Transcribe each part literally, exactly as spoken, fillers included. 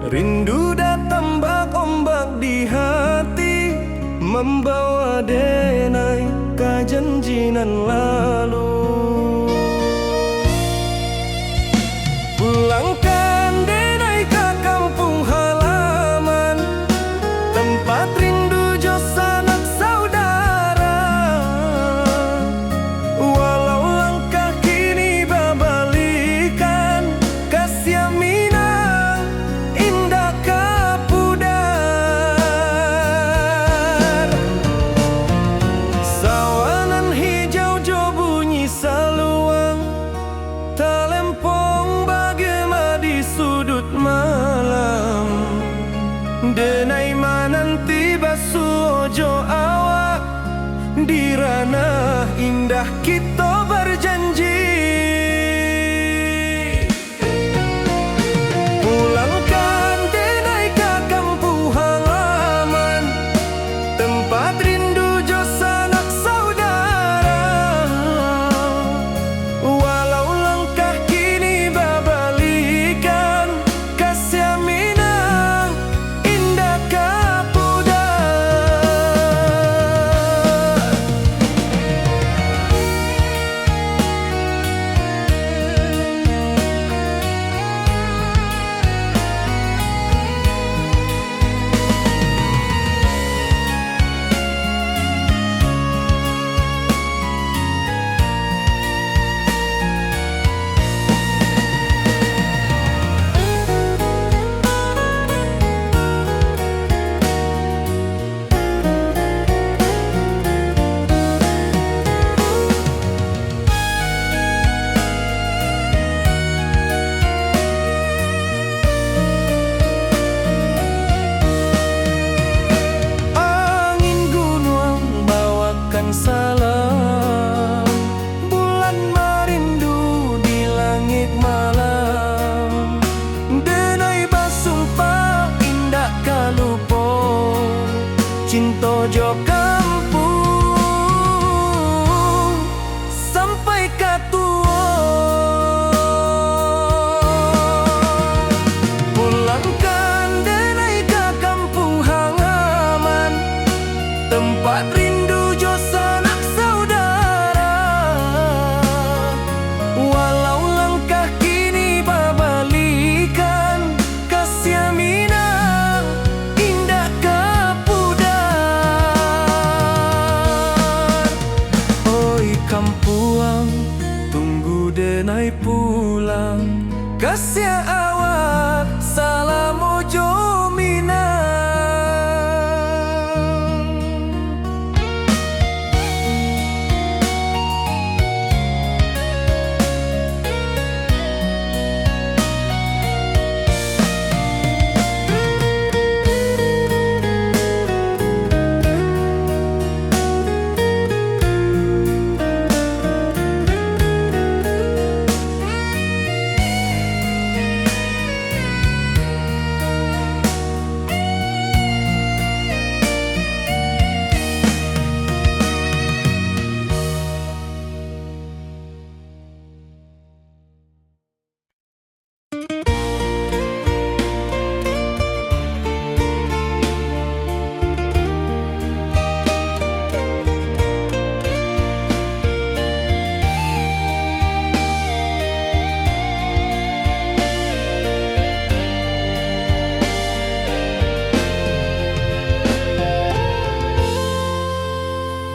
Rindu datang bak ombak di hati, mambawa denai ka janji nan lalu. Pulangkan denai ka kampuang halaman, tempat rindu jo sanak saudara. Walau langkah kini babalikan, kasiah Minang indak ka pudar. Sawanan hijau jo bunyi saluang, talempong bagema di suduik malam. Denai mananti basuo jo awak, di ranah indah kito bajanji. Pulangkan denai ka kampuang halaman, tempat rindu jo sanak saudara. Walau langkah kini babalikan, kasiah Minang indak ka pudar. Angin gunuang bawakan salam, bulan marindu di langik malam. Denai basumpah indak ka lupo, cinto jo kampuang sampai ka tuo. Pulangkan denai ka kampuang halaman, tempat rindu jo sanak saudara. Walau langkah kini babalikan, kasiah Minang indak ka pudar. Oi kampuang, tunggu denai pulang. Kasiah awak, salamo jo Minang.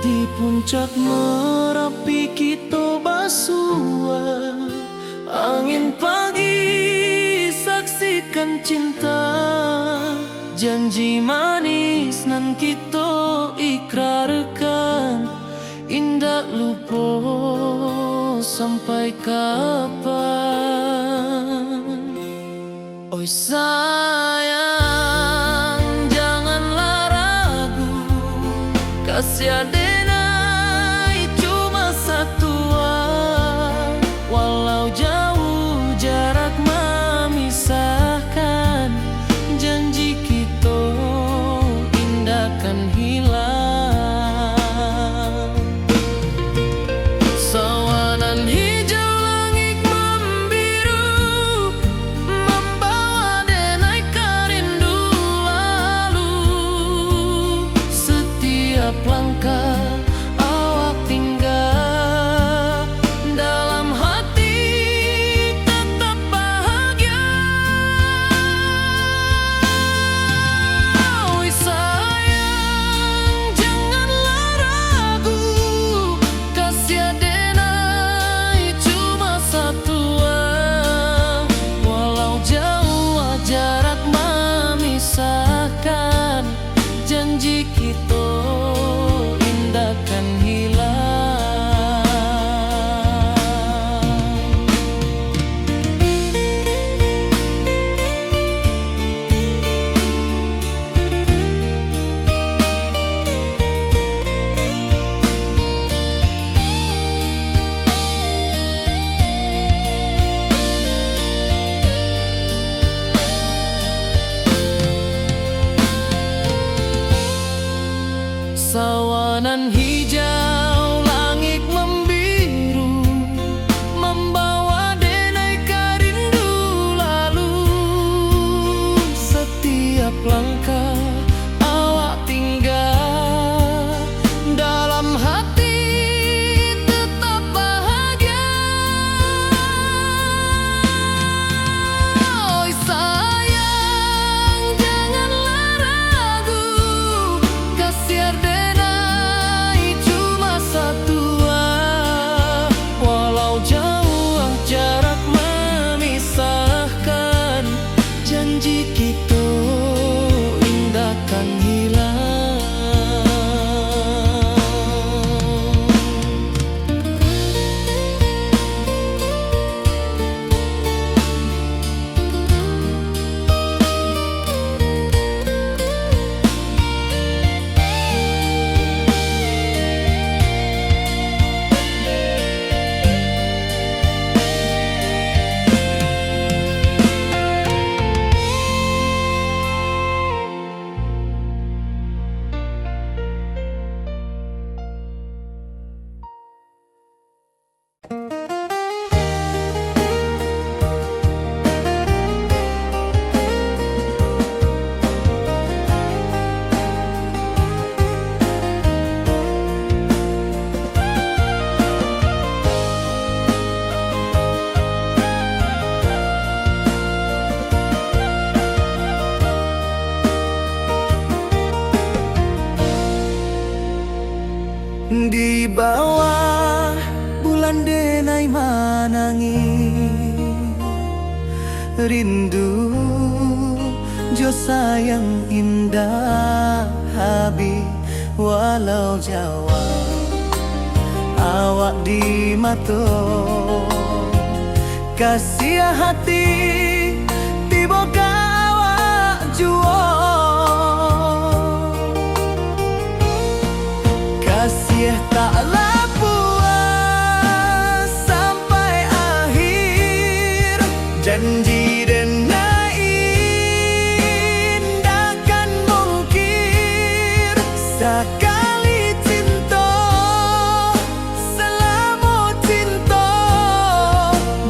Di puncak Marapi kito basua, angin pagi saksikan cinta, janji manis nan kito ikrarkan, indak lupo sampai kapan. Oi sayang, janganlah ragu, kasiah denai cuma satua. Walau jauh jarak mamisahkan, janji kito indak kan hilang. Sawanan hijau langik mambiru, mambawa denai ka Nan hijau langik mambiru, mambawa denai ka rindu lalu. Satiap langkah awak tingga, dalam hati tetap bahagia. Oi sayang, janganlah ragu, kasiar denai cuma satua. Walau jauah jarak memisahkan, janji kito indak kan hilang. Di bawah bulan denai manangih, rindu jo sayang indak habih. Walau jauah awak di mato, kasiah hati tibo ka awak juo. Kasiah taklah puas sampai akhir, janji denai indak kan mungkir. Sakali cinto, salamo cinto,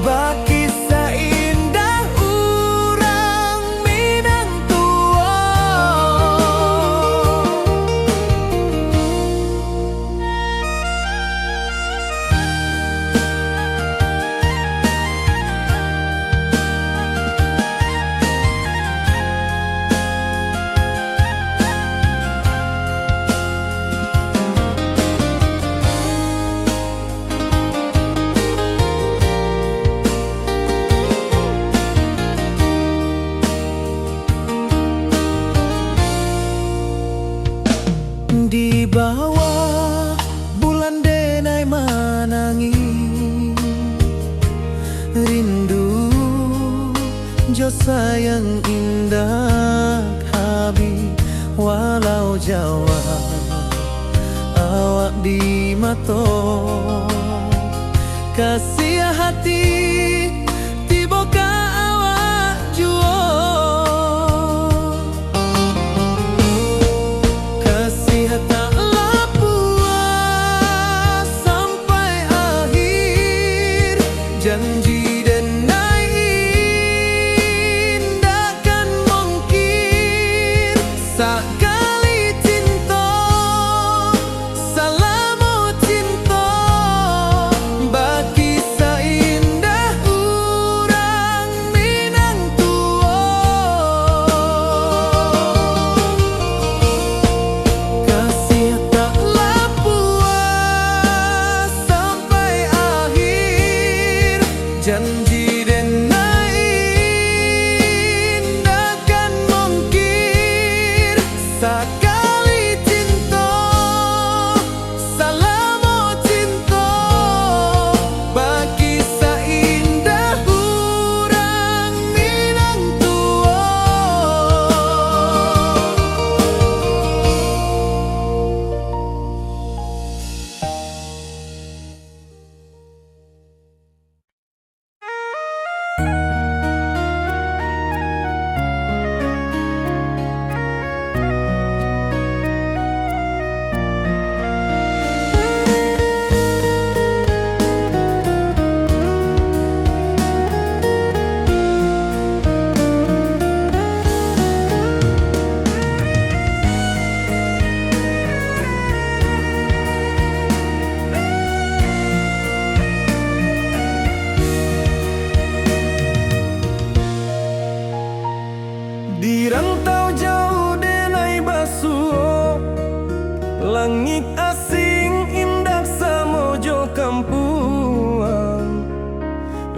bakisah indah urang Minang tuo. Di bawah bulan denai manangih, rindu jo sayang indak habih. Walau jauah awak di mato, kasiah hati tibo ka awak juo. Kasiah taklah puas sampai akhir, janji denai indak kan mungkir. Sakali cinto, salamo cinto, bakisah indah urang Minang tuo. Kasiah taklah puas sampai akhir, janji denai indak kan mungkir. Di rantau jauah denai basuo, langik asing indak samo jo kampuang.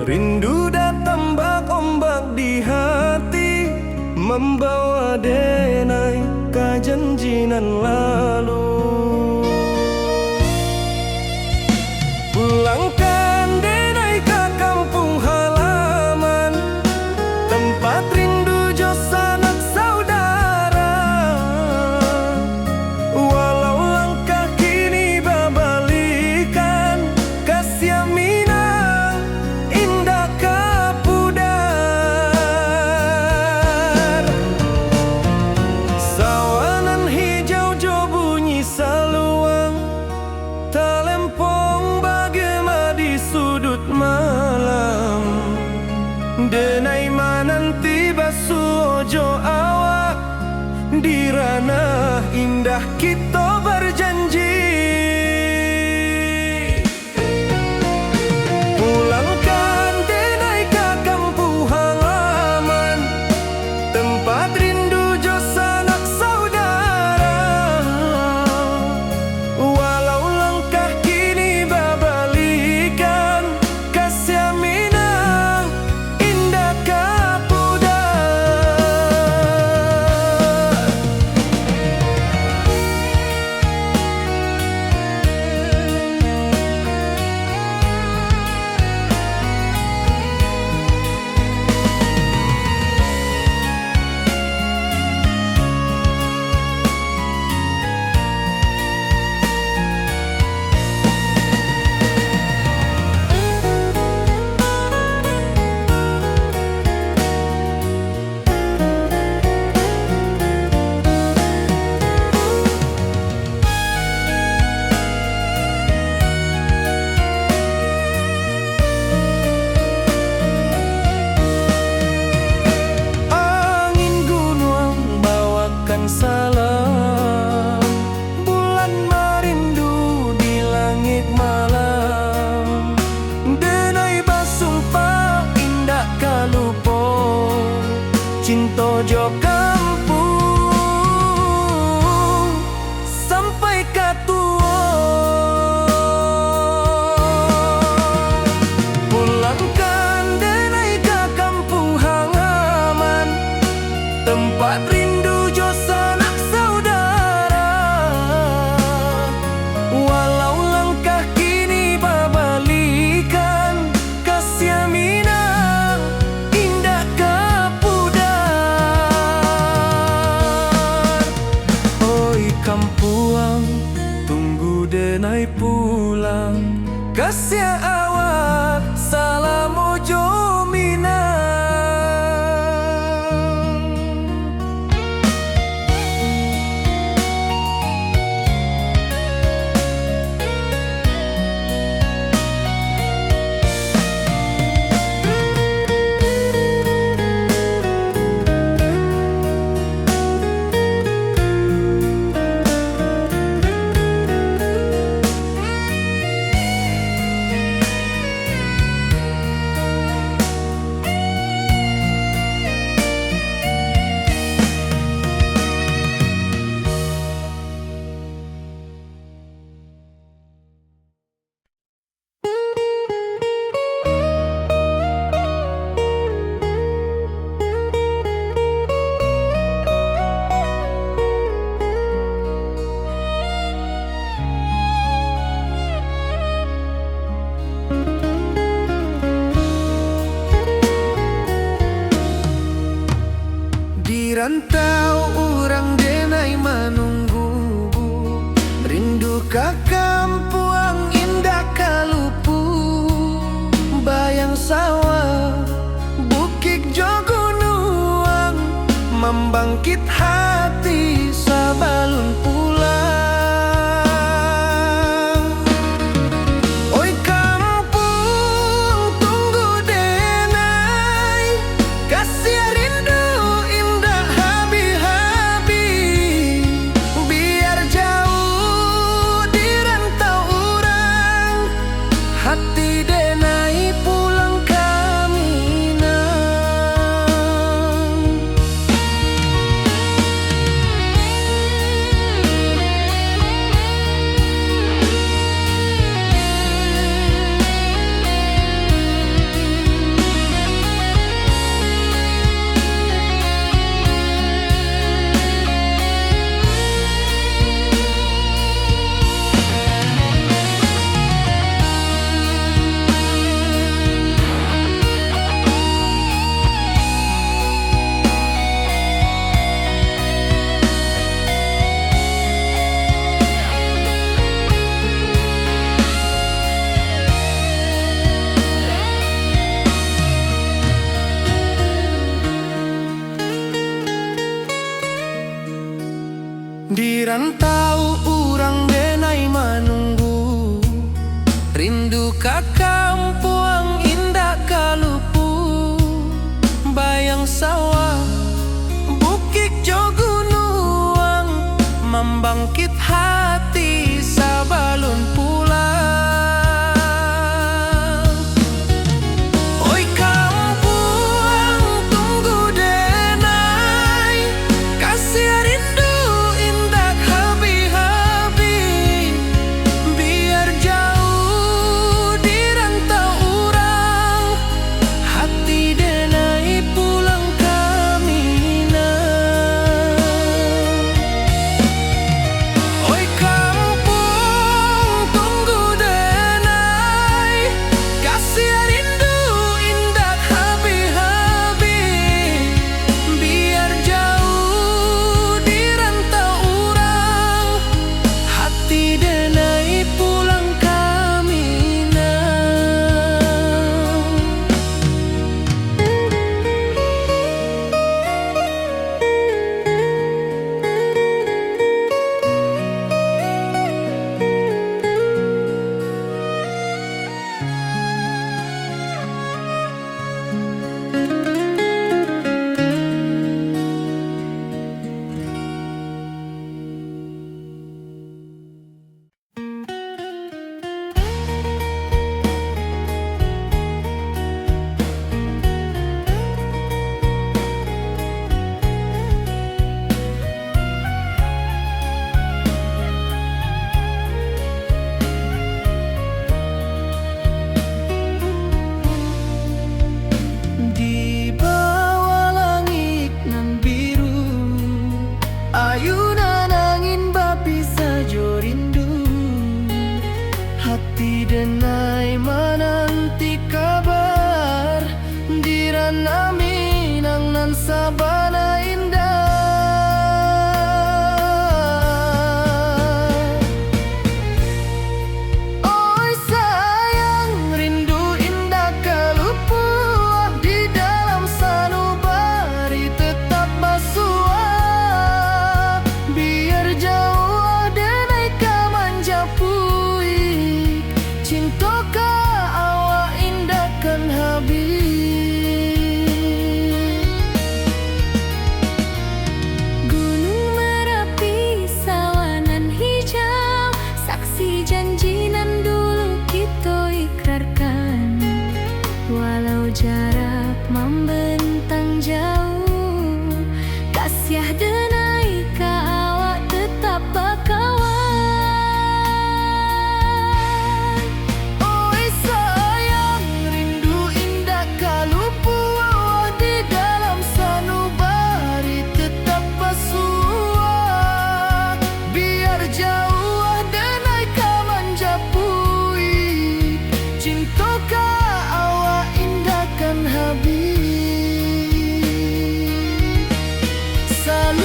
Rindu datang bak ombak di hati, mambawa denai ka janji nan lalu. Pulangkan denai ka kampuang halaman, tempat rindu jo sanak saudara. Walau langkah kini babalikan, kasiah Minang indak ka pudar. Sawah nan hijau jo bunyi saluang, talempong bagema di suduik malam. Denai mananti basuo jo awak, di ranah indah kito bajanji. Pulangkan denai ka kampuang halaman, tempat rindu jo sanak saudara. Walau langkah kini babalikan, kasiah Minang indak ka pudar. Angin gunuang bawakan salam, bulan marindu di langik malam. Denai basumpah indak ka lupo, cinto jo kampuang sampai ka tuo. Pulangkan denai ka kampuang halaman, tempat rindu jo sanak saudara. Walau langkah kini babalikan, kasiah Minang indak ka pudar. Oi kampuang, tunggu denai pulang. Kasiah awak, salamo jo Minang. Di rantau urang denai manunggu, rindu ka kampuang indak ka lupu. Bayang sawah, bukik jo gunuang, mambangkik hati sabalun pulang. Oi kampuang, tunggu denai, kasiah rindu indak habih-habih. Biar jauah di rantau urang, hati denai pulang ka Minang. Di rantau urang denai manunggu, rindu ka kampuang indak ka lupu. Bayang sawah, bukik jo gunuang, mambangkit hati sabalun pulang. Oi kampuang, tunggu denai, kasiah rindu indak habih-habih. Biar jauah di rantau urang, hati denai pulang ka Minang. Oi kampuang, tunggu denai, kasiah rindu indak habih-habih. Biar jauah di rantau urang, hati denai pulang ka Minang. Di bawah langik nan biru, ayunan angin bapisah jo rindu. Hati denai mananti kabar, di rantau Minang nan sabana indah. Oi sayang, rindu indak ka lupuah, di dalam sanubari tetap basuah. Biar jauah denai ka manjapuik, cinto ka awak indak kan habih. Gunung Marapi, sawah nan hijau, saksi janji nan dulu kito ikrarkan. Walau jarak mambentang jauh, kasiah denai ka awak tetap bakawan. Oi sayang, rindu indak ka lupuah, di dalam sanubari tetap basuah. Biar jauah denai ka manjapuik, cinto ka awak indak kan habih. Salu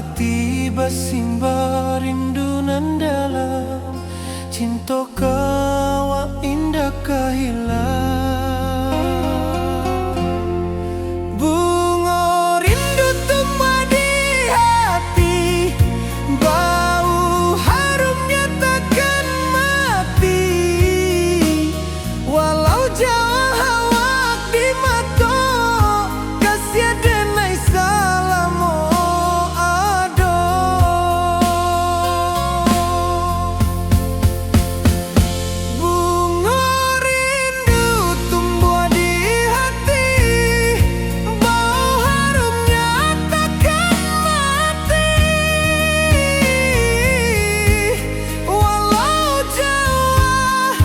Ati basimba rindu nan dalam, cinto ka awak indak ka hilang. Bungo rindu tumbuah di hati, bau harumnya takkan mati. Walau jauah awak di mato, kasiah denai salamo ado. Bungo rindu tumbuah di hati, bau harumnya takkan mati. Walau jauah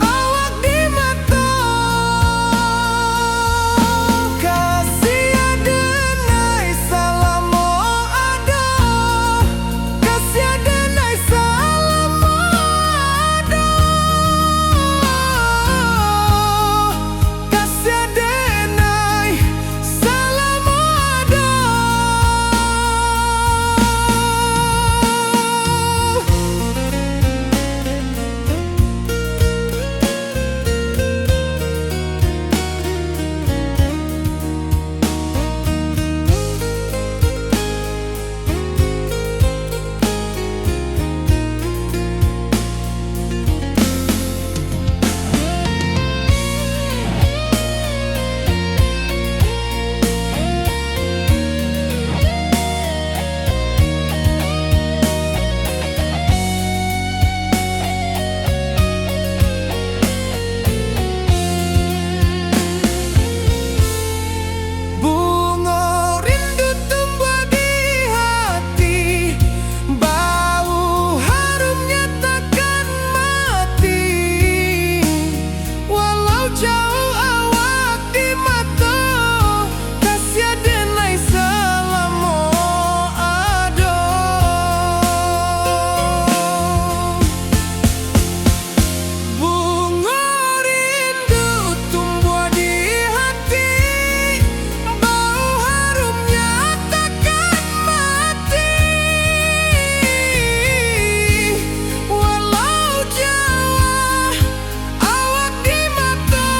awak di mato, kasiah denai salamo ado, kasiah denai salamo ado, kasiah denai salamo ado. Bungo rindu tumbuah di hati, bau harumnya takkan mati. Walau jauah awak di mato, kasiah denai salamo ado. Bungo rindu tumbuah di hati, bau harumnya takkan mati. Walau jauah awak di mato,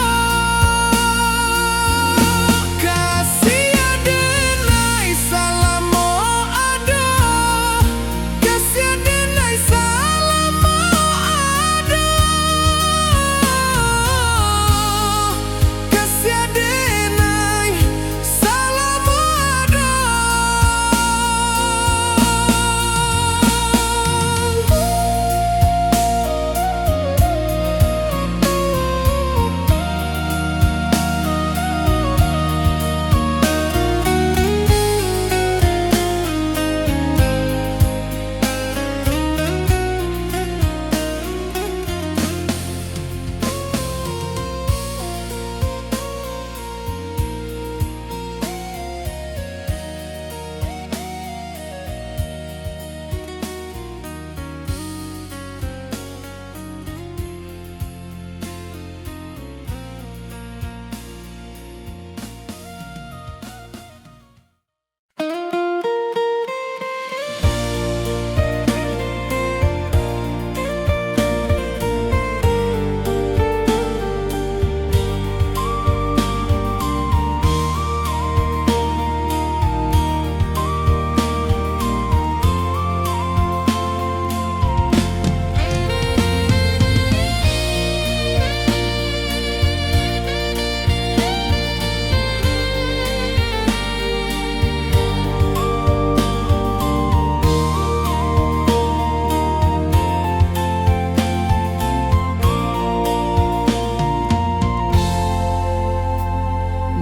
kasiah denai salamo ado, kasiah denai salamo ado, kasiah denai salamo ado.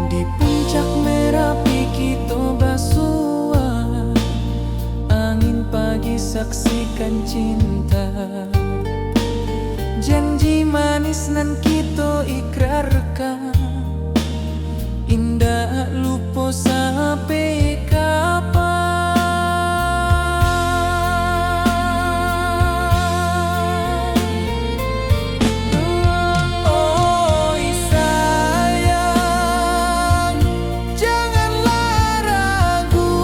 Di puncak Merapi kito basua, angin pagi saksikan cinta. Janji manis nan kito ikrarkan, indak lupo sampai kapan. Oi sayang, janganlah ragu,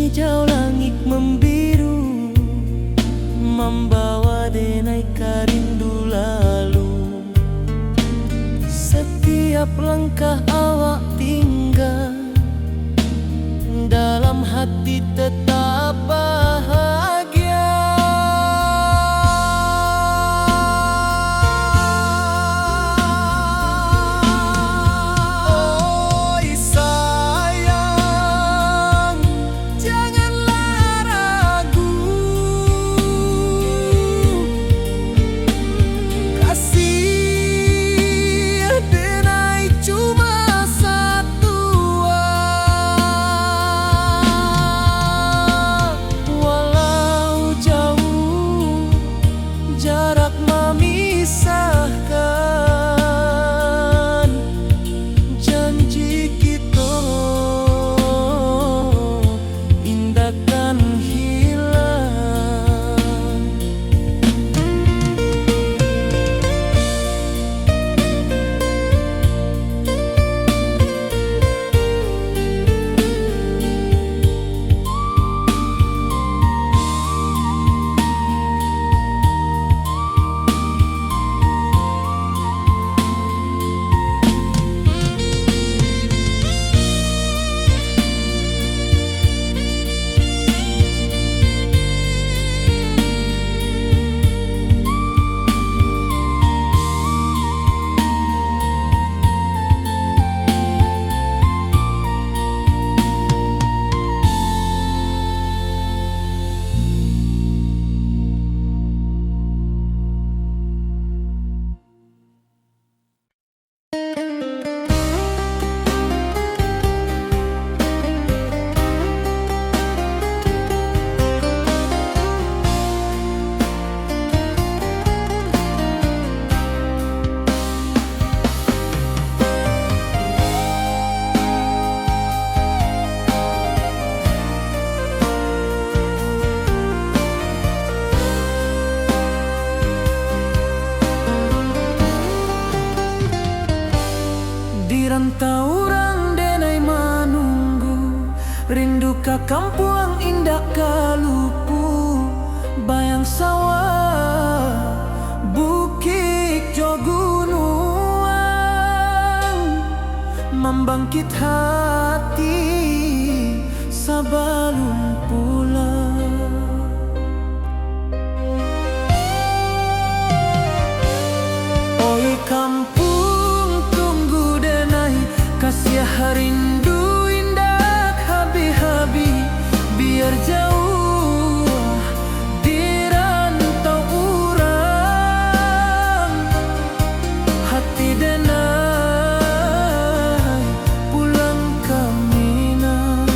Hijau langik membiru, mambawa denai ka rindu lalu. Setiap langkah awak tingga, dalam hati tetap bahagia. Oi sayang, janganlah ragu. Kasih denai cuma satu, ah. Walau jauh jarak mamisahkan, janji kito indak kan hilang. Di rantau urang denai manunggu, rindu ka kampuang indak ka lupu, bayang sawah, bukik jo gunuang, mambangkit hati sabalun pulang. Oi kampuang, tunggu denai, kasiah rindu indak habih-habih, biar jauah di rantau urang, hati denai pulang ka Minang.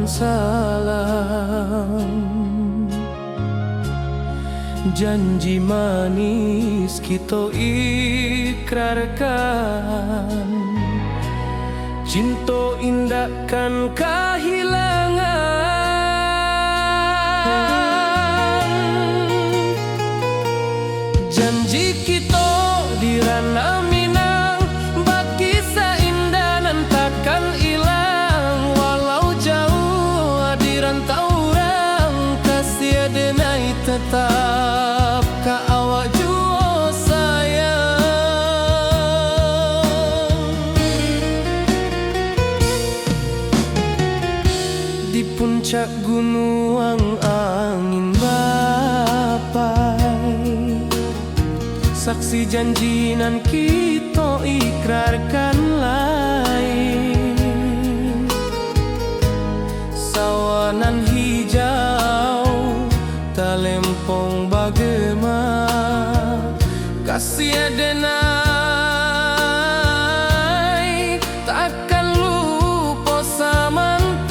salam. Janji manis kito ikrarkan, cinto indak kan kahilangan. Janji kito di Ranah Minang, bakisah indah nan takkan ilang. Walau jauah di rantau urang, kasih denai tetap ka awak juo sayang. Di puncak gunuang angin bapai, saksi janji nan kito ikrarkan lai. Sawah nan hijau, talempong bagema, kasih denai takkan lupo samantaro.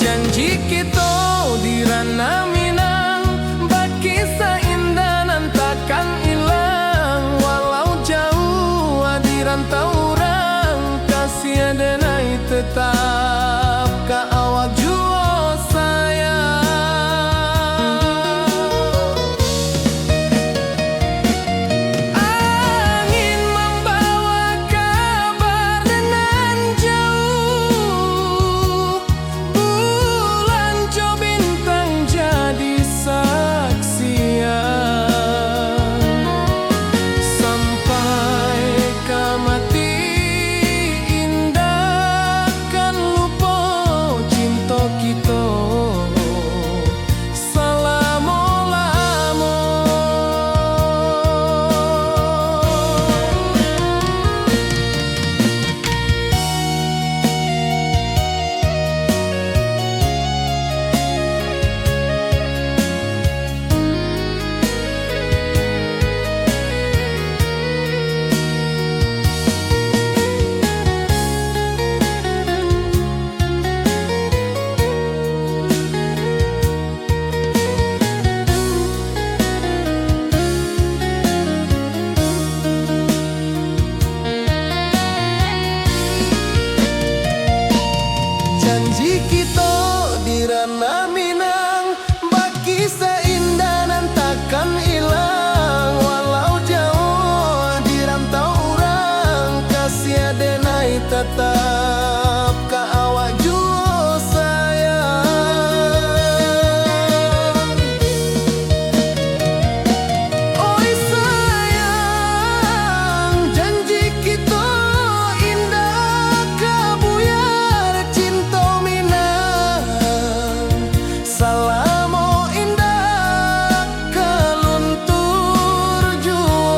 Janji kito di Ranah Minang, bakisah indah nan takkan ilang. Walau jauah di rantau urang, kasih denai tetap ka awak juo sayang. Angin mambawa kabar nan jauah, bulan jo bintang jadi saksian. Sampai ka mati indak kan lupo cinto kito salamo-lamo. Janji kito di Ranah Minang, bakisah indah nan takkan ilang. Walau jauah di rantau urang, kasih denai tatap ka awak juo sayang. Oi sayang, janji kito indak ka buyar, cinto Minang salamo indak ka luntur juo.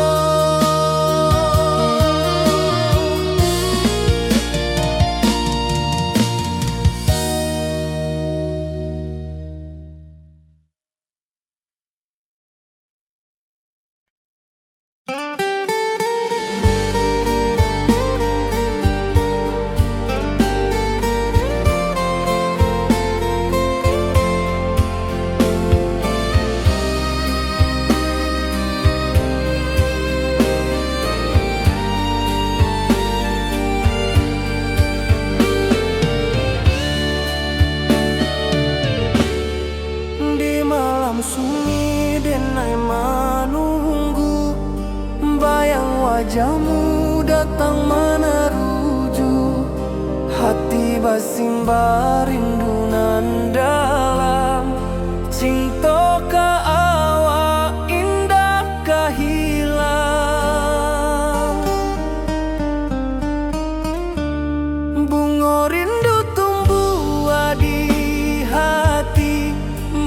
Di malam sunyi denai manunggu, bayang wajahmu datang manaruju. Hati basimba rindu nan dalam, cinto ka awak indak ka hilang. Bungo rindu tumbuah di hati,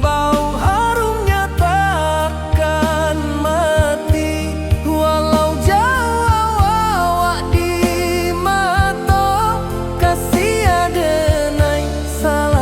bau harumnya takkan mati. Walau jauah awak di mato, kasih denai salam.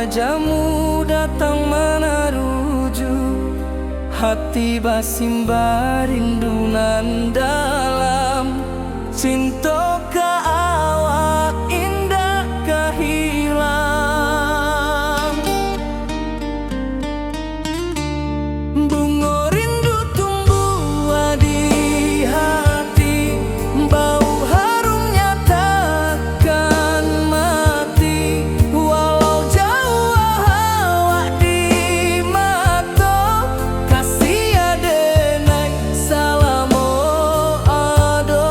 Jamu datang manaruju, hati basimbah rindu nan dalam. Cinto ka awak indak ka hilang. Bungo rindu tumbuah di hati, bau harumnya takkan mati. Walau jauah awak di mato, kasih adenai salamo ado.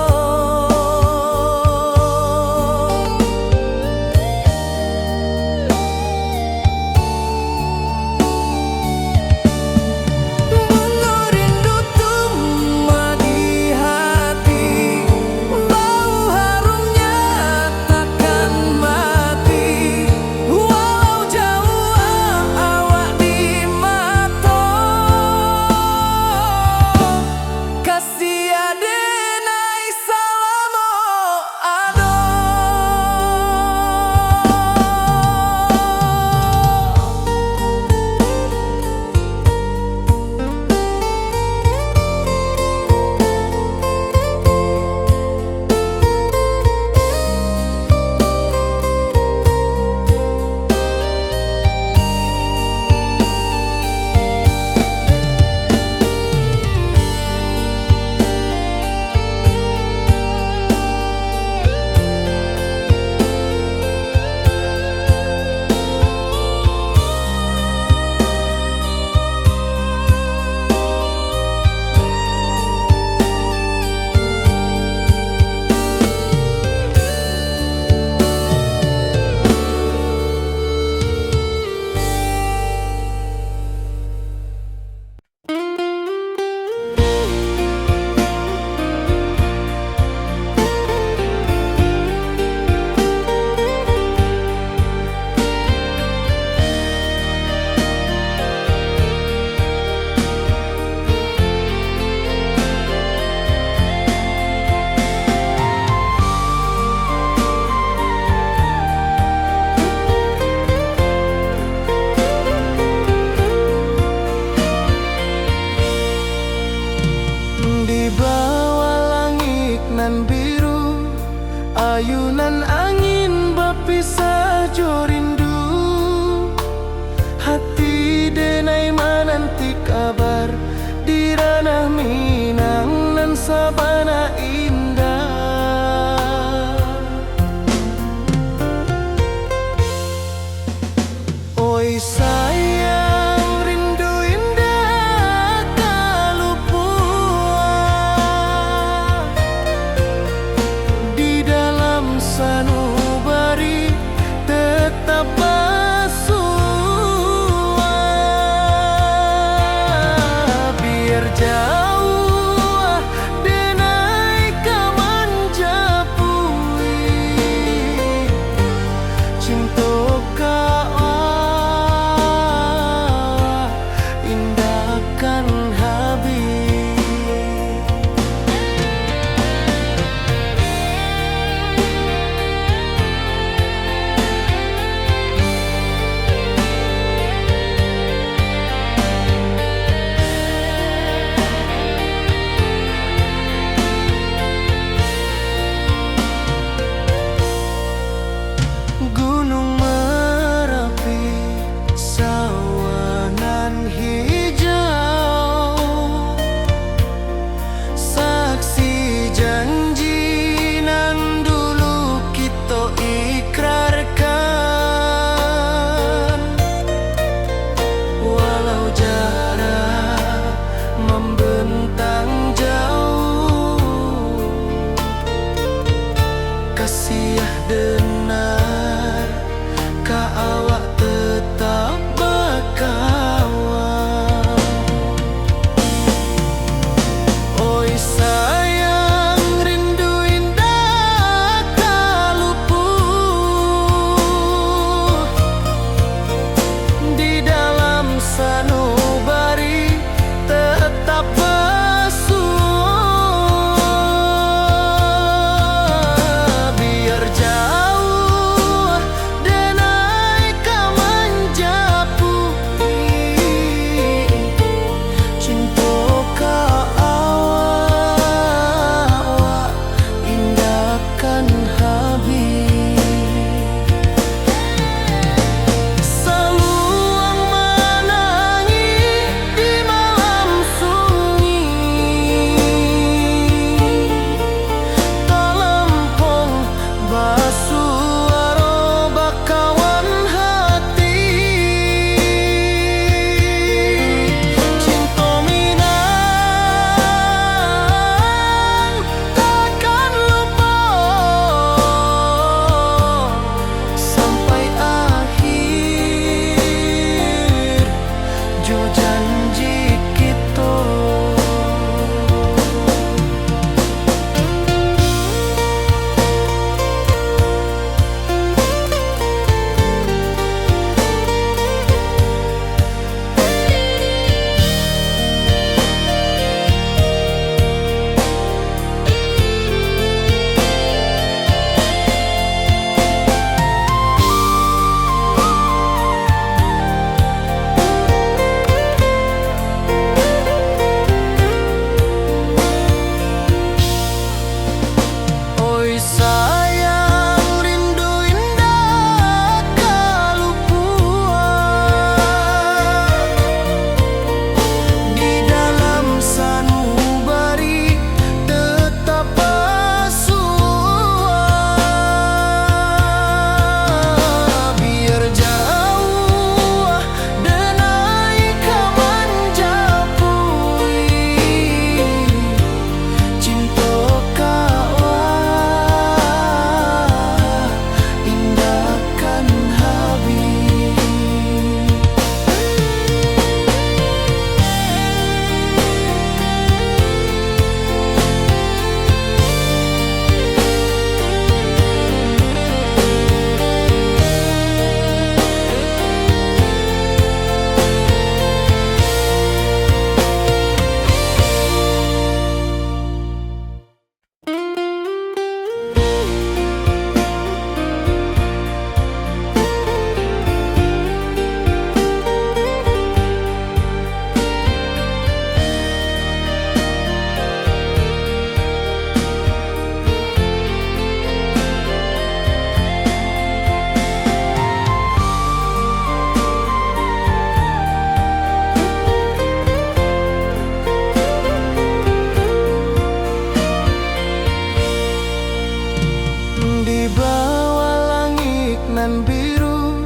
Nan biru,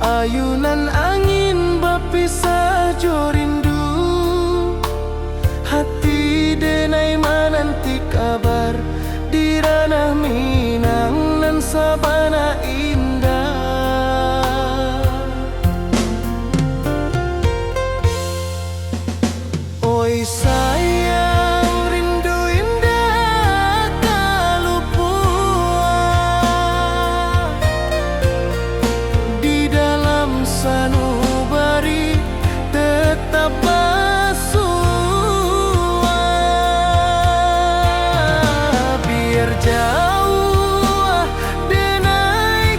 ayunan angin bapisah jo rindu. Hati denai mananti kabar di ranah Minang nan sabana indah. Oi sayang, rindu indak ka lupuak. Di dalam sanubari tetap basuah. Biar jauah denai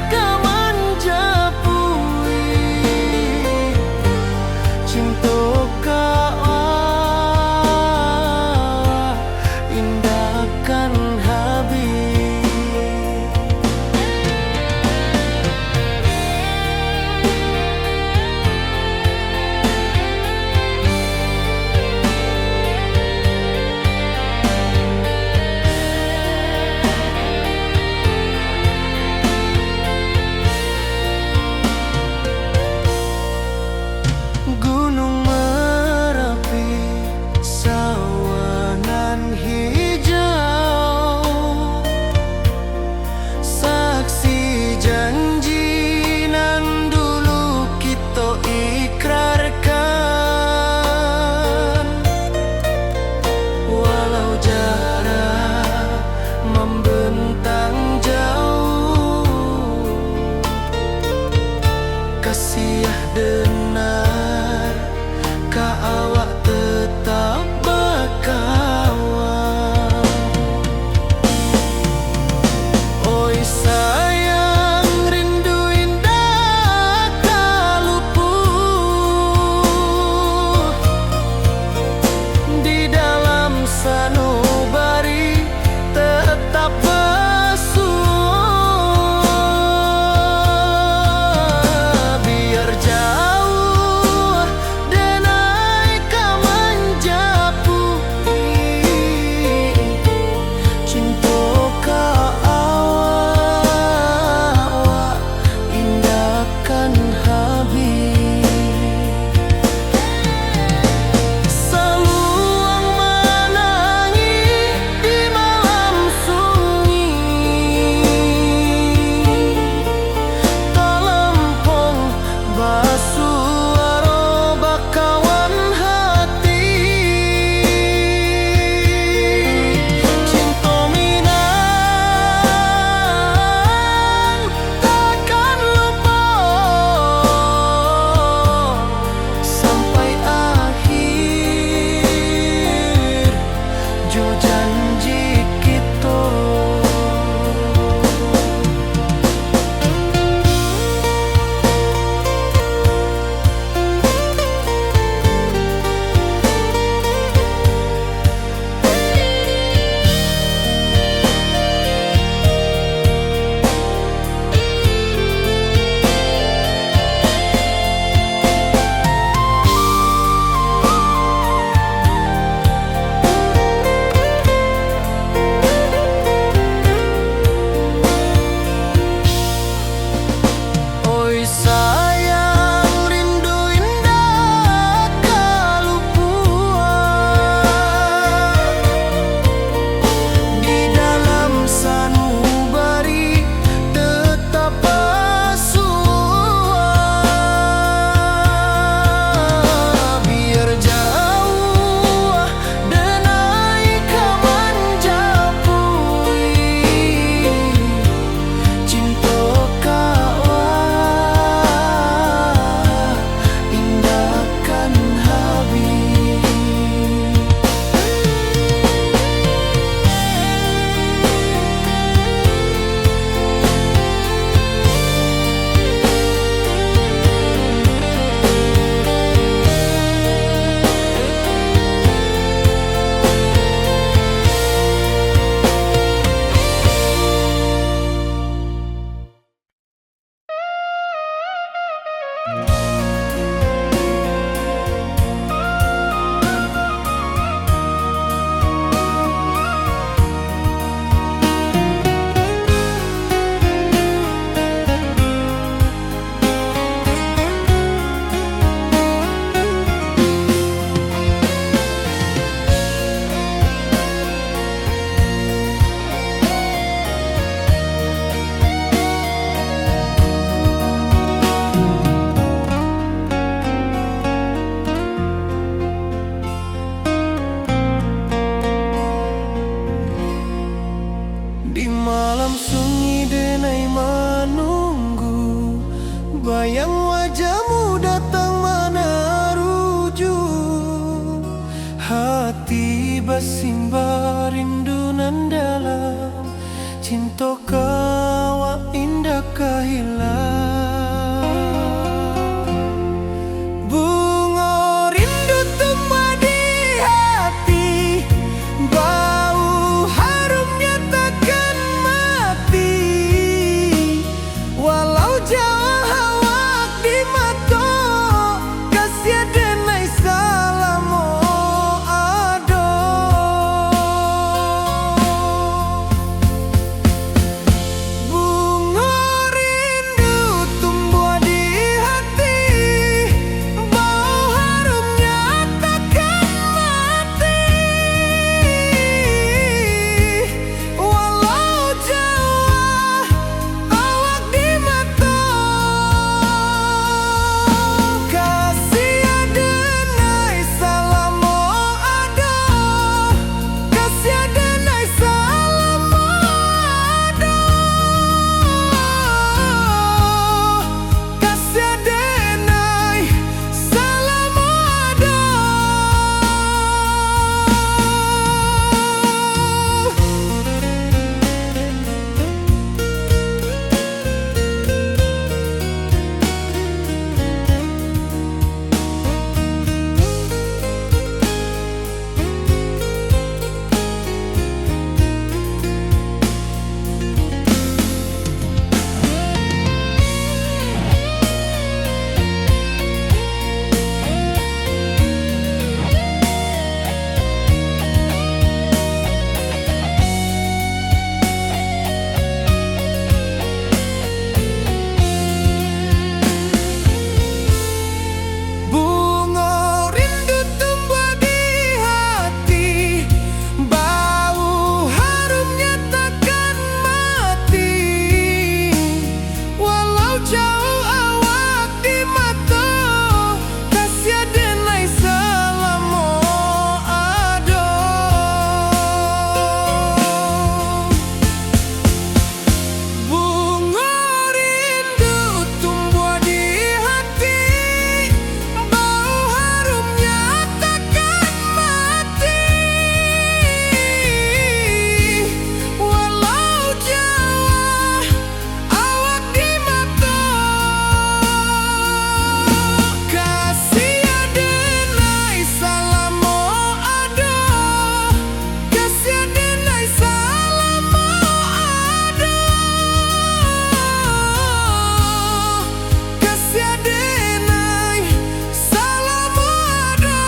Toh ka awak indak ka hilang. Bungo rindu tumbuah di hati, bau harumnya takkan mati. Walau jauah awak di mato, kasiah denai salamo ado. Bungo rindu tumbuah di hati, bau harumnya takkan mati. Walau jauah awak di mato, kasiah denai salamo ado, kasiah denai salamo ado. Kasiah denai salamo ado. Bungo rindu tumbuah di hati, bau harumnya takkan mati. Walau jauah awak di mato, kasiah denai salamo ado. Bungo rindu tumbuah di hati, bau harumnya takkan mati. Walau jauah awak di mato, kasiah denai salamo ado. Kasiah denai salamo ado. Kasiah denai salamo ado.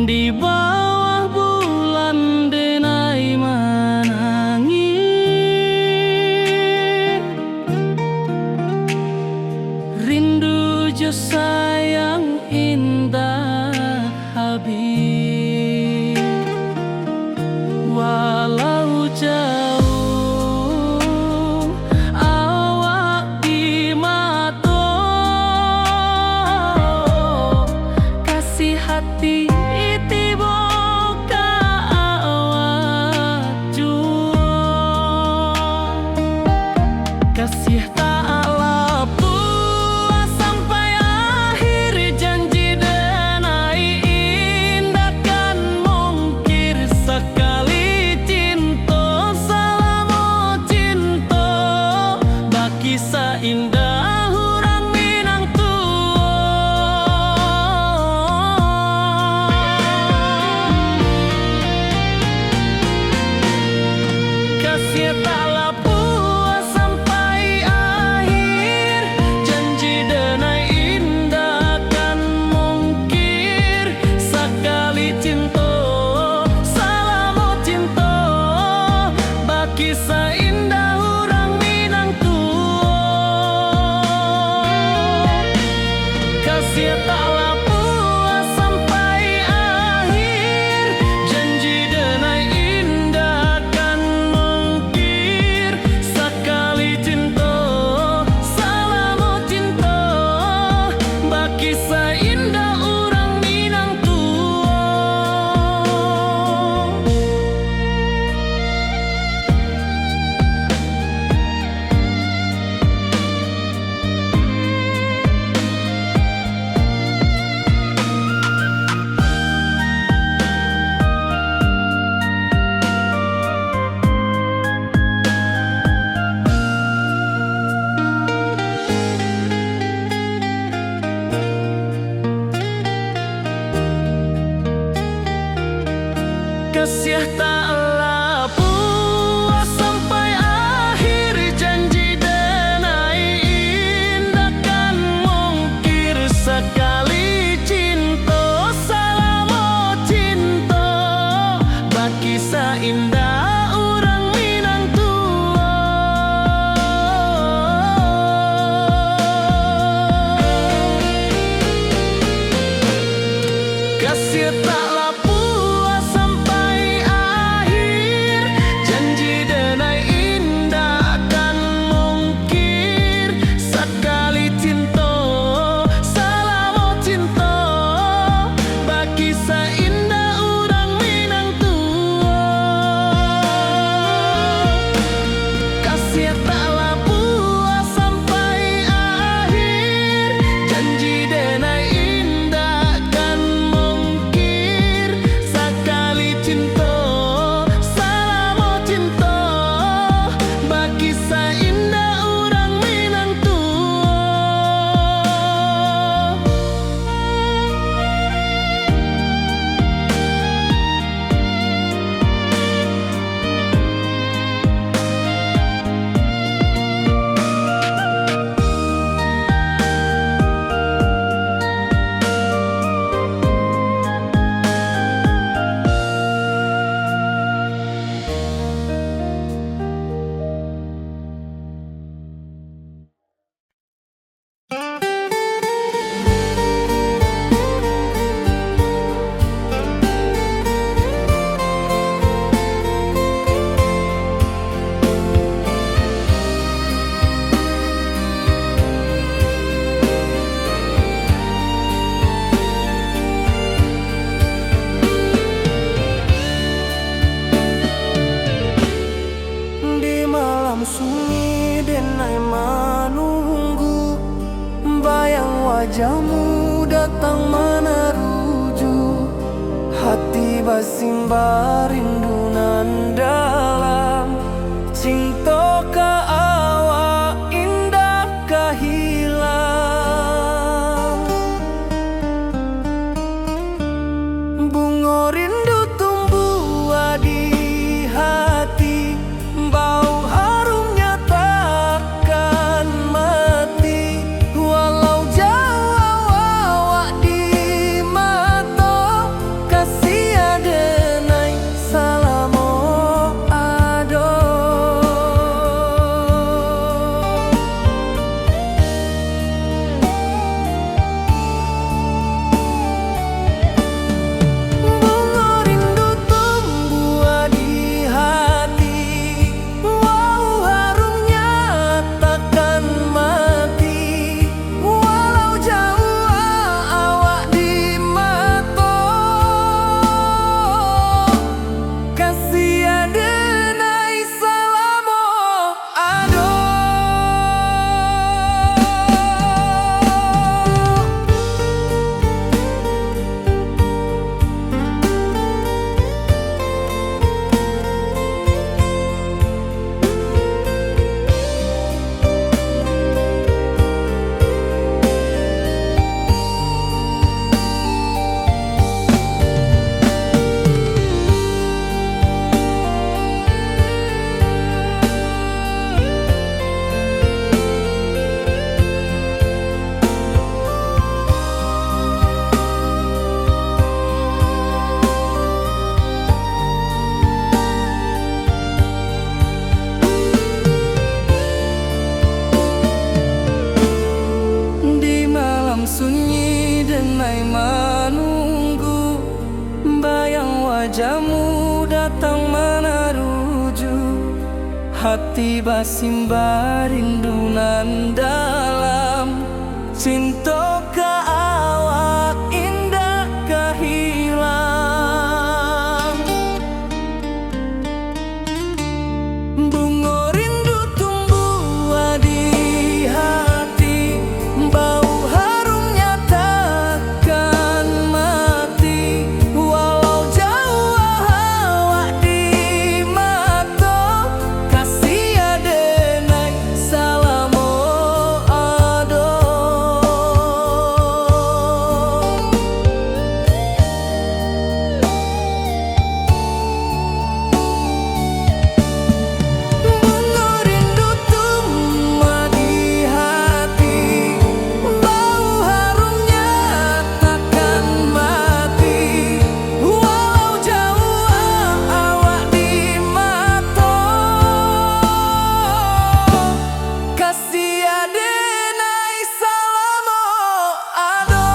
Di bawah bulan denai manangih, rindu jo sayang indak habih. Walau jauah awak di mato, kasiah hati tibo ka awak juo. Kasiah tak lapuah sampai akhir janji de Jamu datang manaruju, hati basimba rindu nan dalam. Cinto ka awak indak ka hilang. Bungo rindu tumbuah di hati, bau harumnya takkan mati. Walau jauah awak di mato, kasih adenai salamo ado. Bungo rindu tumbuah di hati, bau harumnya takkan mati. Walau jauah awak di mato, kasih adenai salamo ado. Di malam sunyi denai manunggu, bayang wajahmu datang manaruju. Hati basimba rindu nan dalam, cinto ka awak indak ka hilang. Bungo rindu tumbuah di hati, bau harumnya takkan mati. Walau jauah awak di mato, kasih adenai salamo ado. Bungo rindu tumbuah di hati, bau harumnya takkan mati. Walau jauah awak di mato, kasih adenai salamo ado.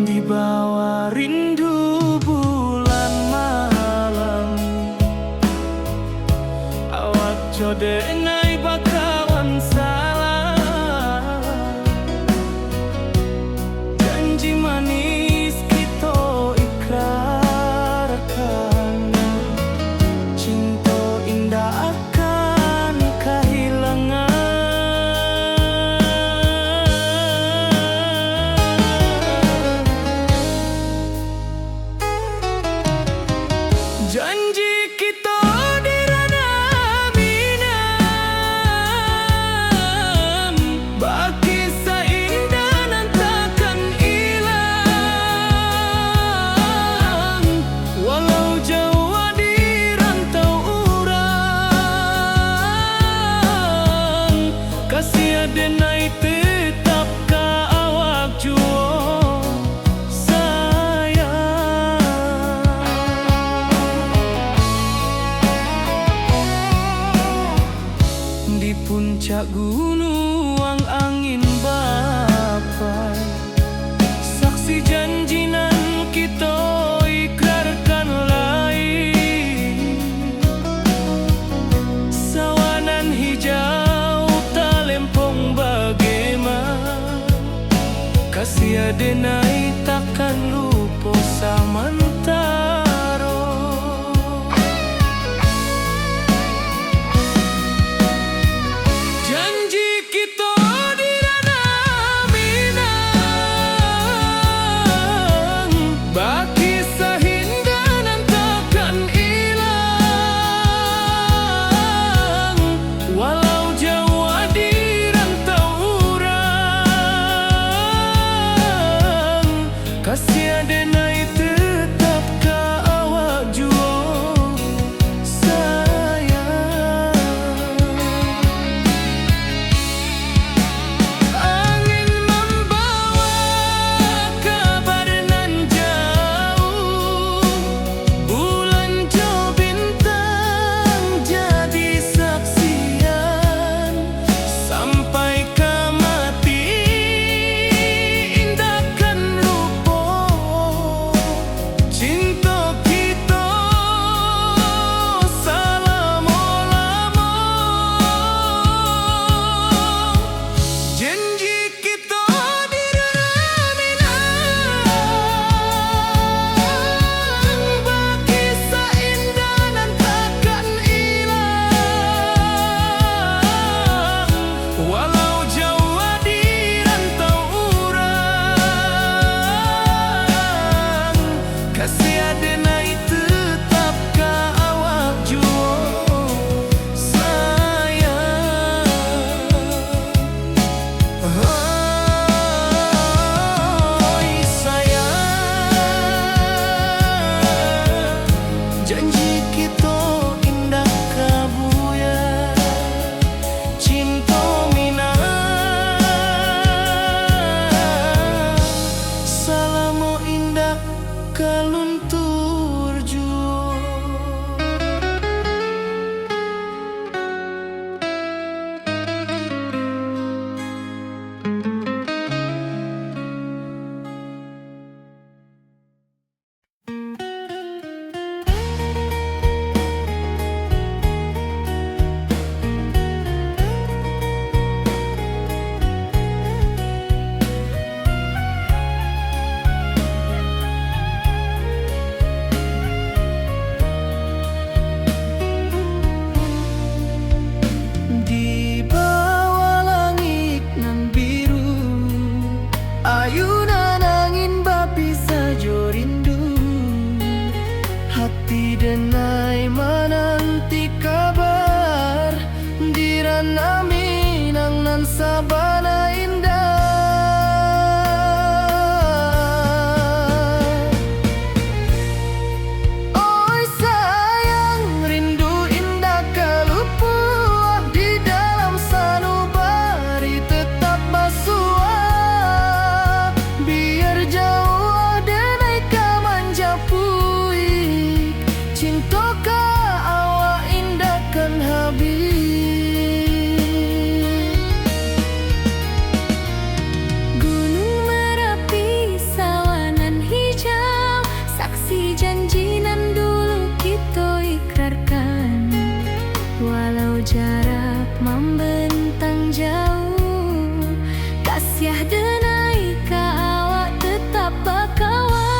Di bawah rindu bulan malam, awak co denai bakawan salam. Janji manis kito ikrarkan, cinto indak akan kahilangan. Janji kito Denai tetap ka awak juo, sayang. Di puncak gunuang angin bapai, saksi janji nan kito ikrarkan lai. Sawanan hijau talempong bagema, kasiah denai takkan lupo samantaro. Janji kito di Ranah Minang, bakisah indah nan takkan ilang. Walau jauah di rantau urang, kasiah denai tetap ka awak juo, sayang. Angin mambawa kabar nan jauah, bulan jo bintang jadi saksian. Sampai ka mati indak kan lupo, cinto kito salamo-lamo. Janji kito di Ranah Minang, bakisah indah nan takkan ilang. Walau jauah di rantau urang, kasiah denai tetap ka awak juo, sayang. Oi, sayang, janji kito indak ka buyar. Cinto Minang, salamo indak ka luntur juo. Di bawah langik nan biru, ayunan angin bapisah jo rindu. Hati denai mananti kabar di Ranah Minang nan sabana indah. Oi sayang, rindu indak ka lupo, di dalam sanubari tetap basua. Biar jauah denai ka manjapui, cinto ka awak indak kan habih. Gunuang Marapi, sawanan hijau, saksi janji nan dulu kito ikrarkan. Walau jarak mambentang jauah, kasiah denai ka awak tetap bakawan.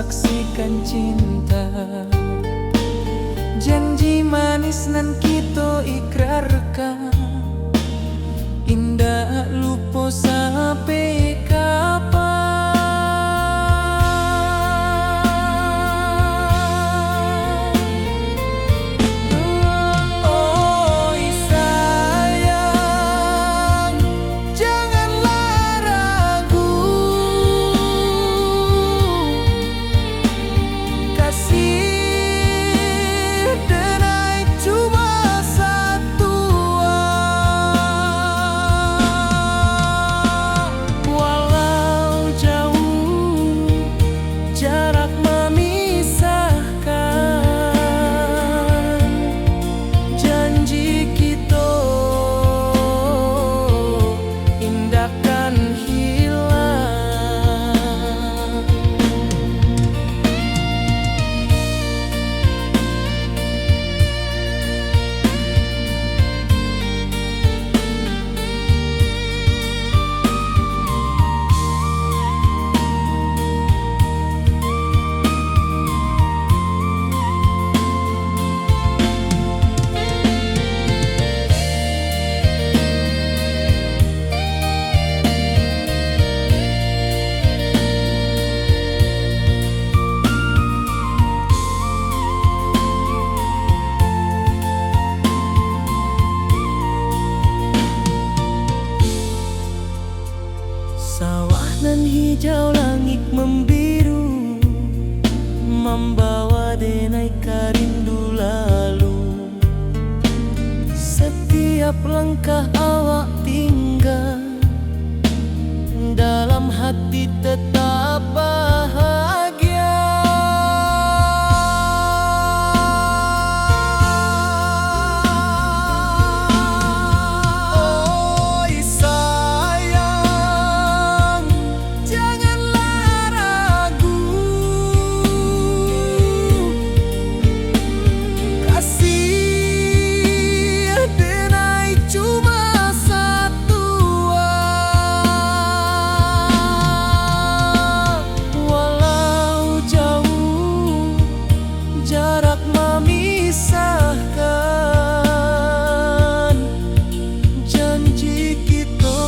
Saksikan cinta, janji manis nan kito ikrarkan, indak lupo sampai kapan. Oi sayang, janganlah ragu, kasih denai cuma satua. Walau jauh jarak memisahkan, janji kito indak kan hilang. Sawah nan hijau, langik mambiru, mambawa denai ka rindu lalu. Satiap langkah awak tingga, dalam hati tetap bahagia. Oi sayang, janganlah ragu, kasih denai cuma satua. Walau jauh jarak mamisahkan, janji kito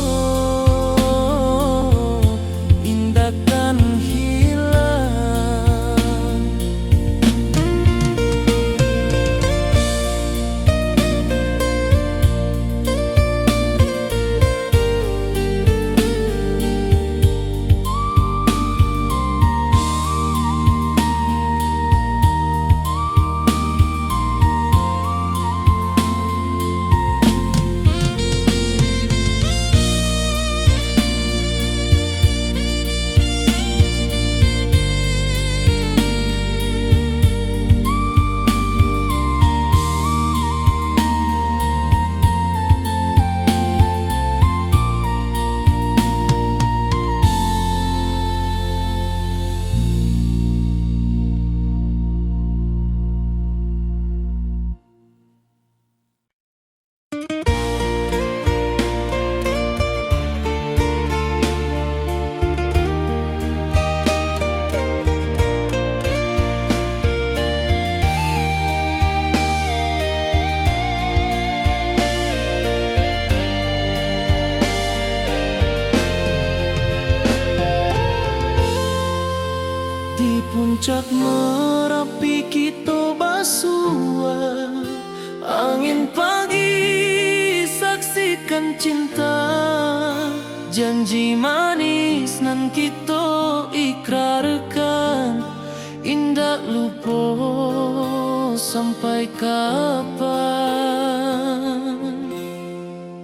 indak kan hilang. Di puncak Marapi kito basua, angin pagi saksikan cinta, janji manis nan kito ikrarkan, indak lupo sampai kapan.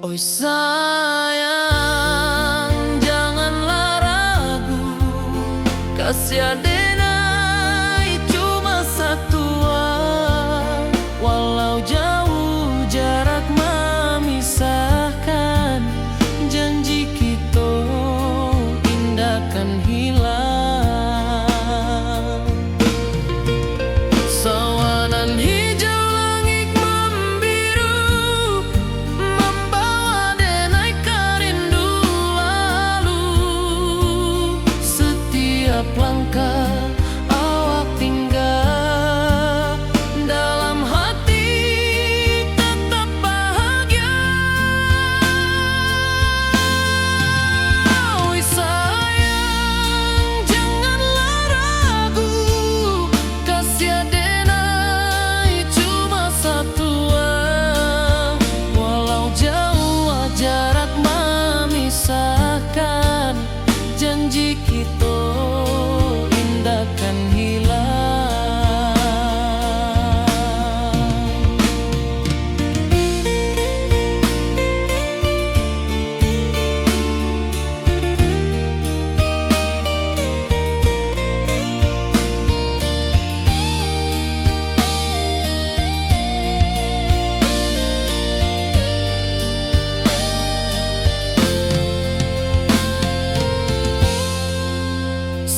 Oi sayang, janganlah ragu, kasih denai cuma satua. Walau jauh jarak mamisahkan, janji kito indak kan hilang. Sawah nan hijau, langik mambiru, mambawa denai ka rindu lalu. Satiap langkah Janji kito indak kan hilang.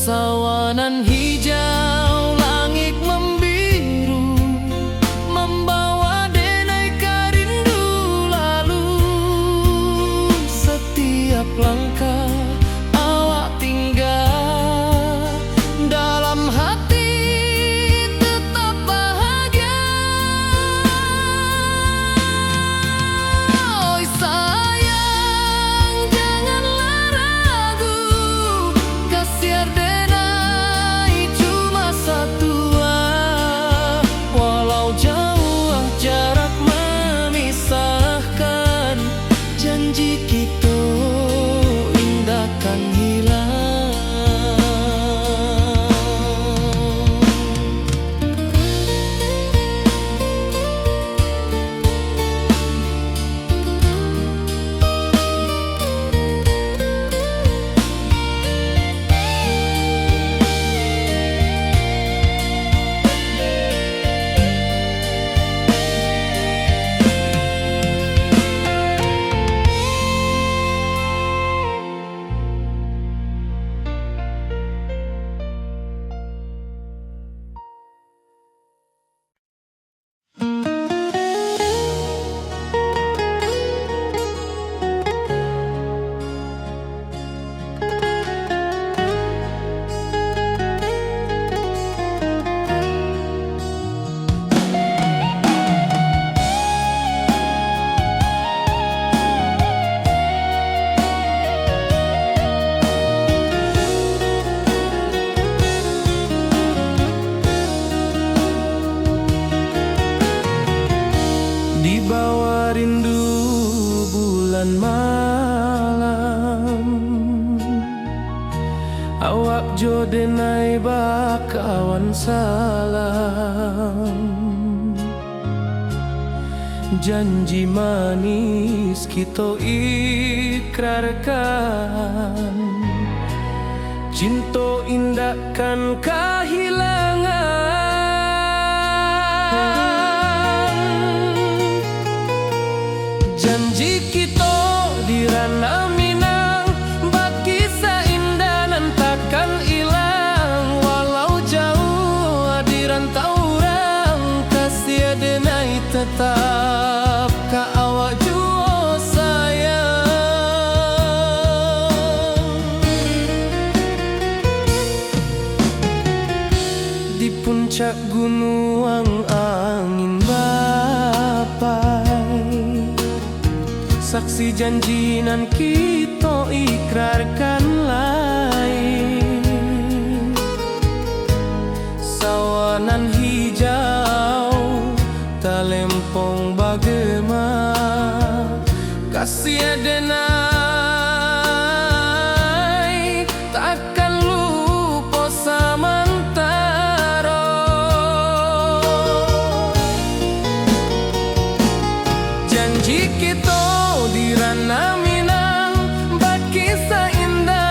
Sawah nan hijau, langik mambiru, mambawa denai ka rindu lalu. Satiap langkah awak tingga, dalam hati tetap bahagia. Oi sayang, janganlah ragu, kasiar denai cuma satua. Walau jauah jarak memisahkan, janji kito indak kan hilang. Di bawah rindu bulan malam, awak jo denai bakawan salam. Janji manis kito ikrarkan, cinto indak kan kahilangan. Janji kito di Ranah Minang, bakisah indah nan takkan ilang. Walau jauah di rantau urang, kasiah denai tetap ka awak juo sayang. Di puncak gunuang angin bapai, saksi janji nan kito ikrarkan lai. Sawah nan hijau, talempong bagema, kasiah denai takkan lupo samantaro. Janji kito di Ranah Minang, bakisah indah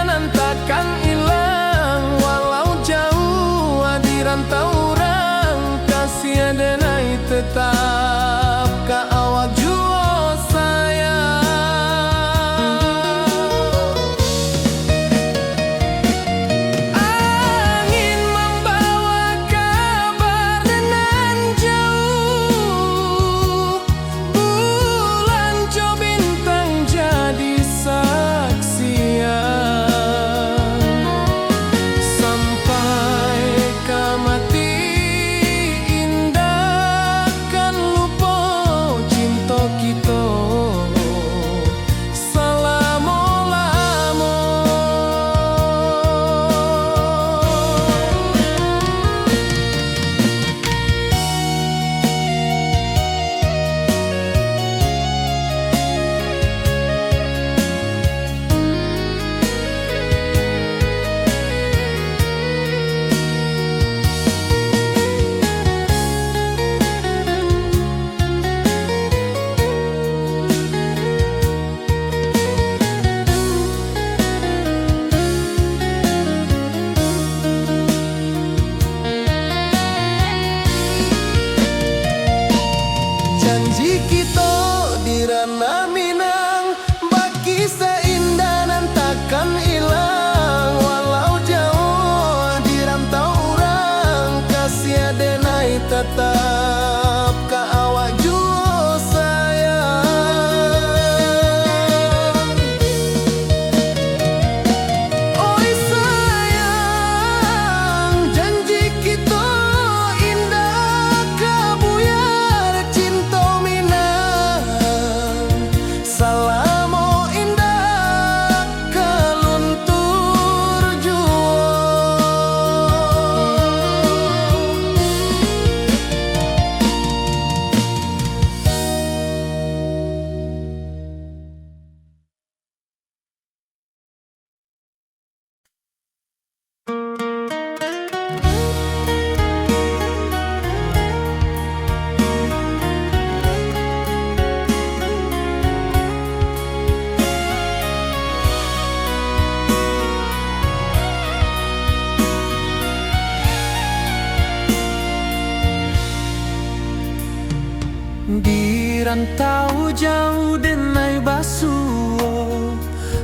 Rantau jauah denai basuo,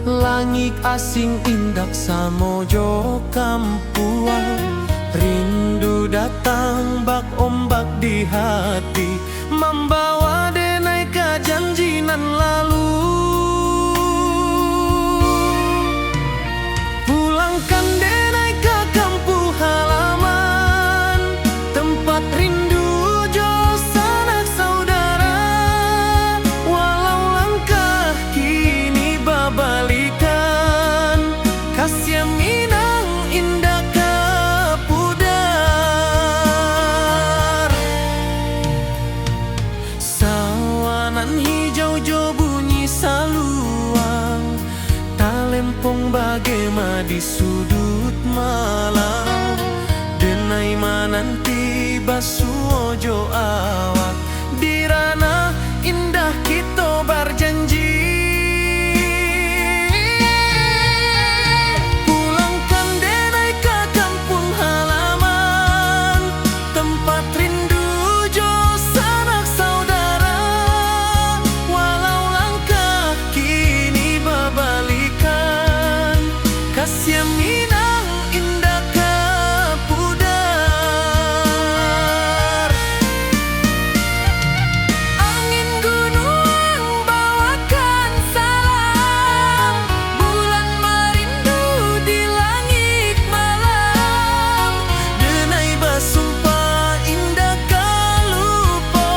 langik asing indak samo jo kampuang. Rindu datang bak ombak di hati, mambawa denai ka janji nan lalu. Pulangkan denai ka kampuang halaman, tempat rindu jo sanak saudara. Walau langkah kini babalikan, kasiah Minang indak ka pudar. Sawanan hijau jo bunyi saluang, talempong bagema di sudut malam. Denai mananti basuo jo awak, di ranah indah kito barjanji. Pulangkan denai ka kampuang halaman, tempat rindu jo sanak saudara. Walau langkah kini babalikan, kasiah Minang indak ka pudar. Angin gunuang bawakan salam, bulan marindu di langik malam. Denai basumpah indak ka lupo,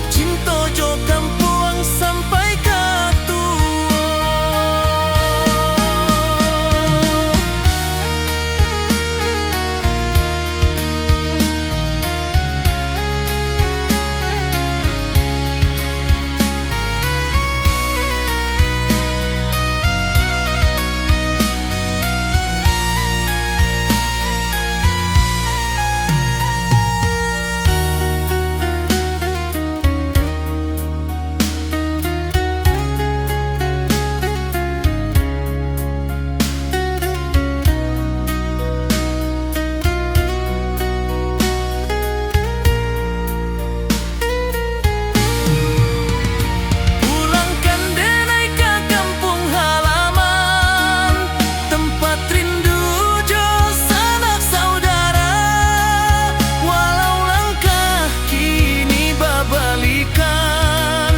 cinto jo kampuang sampai ka tuo. Pulangkan denai ka kampuang halaman, tempat rindu jo sanak saudara. Walau langkah kini babalikan,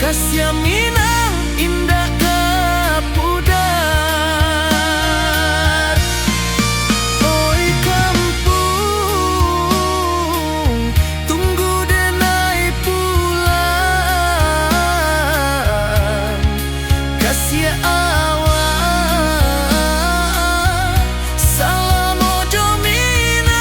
kasiah Minang indak ka pudar. Oi kampuang, tunggu denai pulang, kasiah awak salamo jo Minang.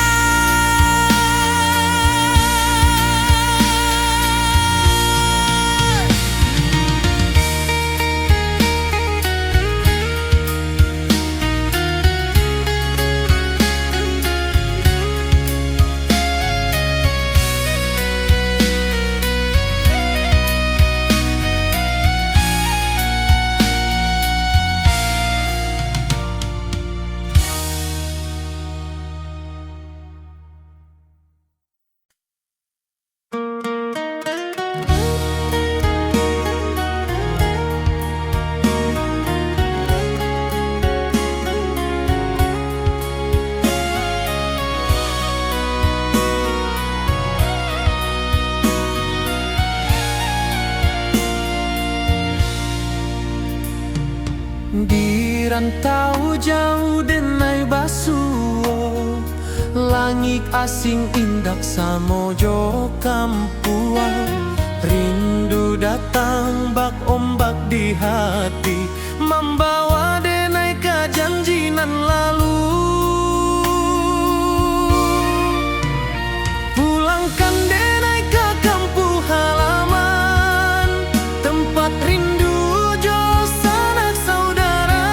Di rantau jauah denai basuo, langik asing indak samo jo kampuang. Rindu datang bak ombak di hati, mambawa denai ka janji nan lalu. Pulangkan denai ka kampuang halaman, tempat rindu jo sanak saudara.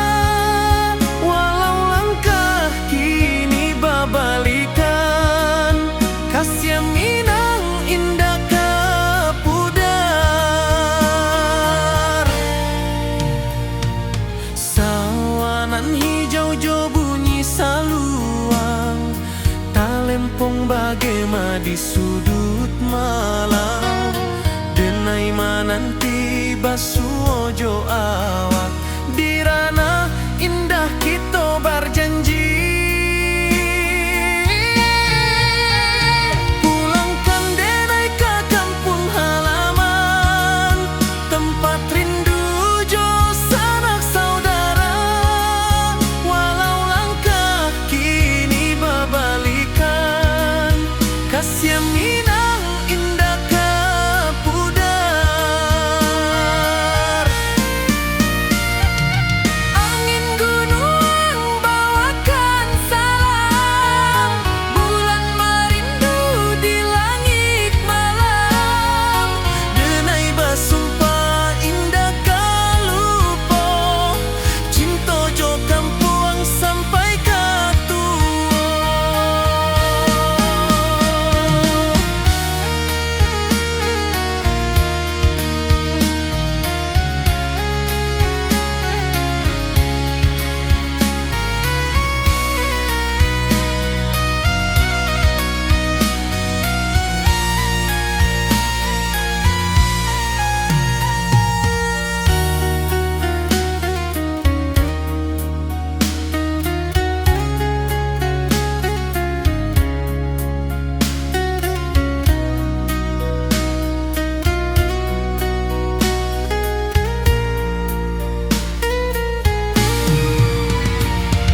Walau langkah kini babalikan, kasiah Minang indak ka pudar. Sawanan hijau jo bunyi saluang, talempong bagema di sudut malam. Denai Mananti basuo jo awak, di ranah indah kito barjanji. Pulangkan denai ka kampuang halaman, tempat rindu jo sanak saudara. Walau langkah kini babalikan, Kasiah Minang indak ka pudar. Angin gunuang bawakan salam, bulan marindu di langik malam. Denai basumpah indak ka lupo, cinto jo kampuang sampai ka tuo.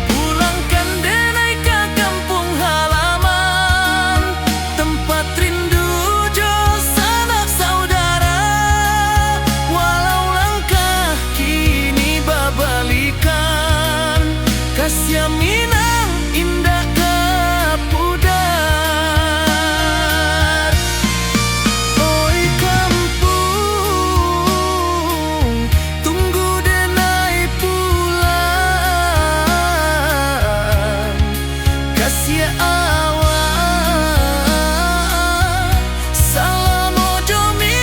Pulangkan denai ka kampuang halaman, tempat rindu jo sanak saudara. Walau langkah kini babalikan, Kasiah Minang indak ka pudar. Oi kampuang, tunggu denai pulang. Kasiah awak salamo jo Minang.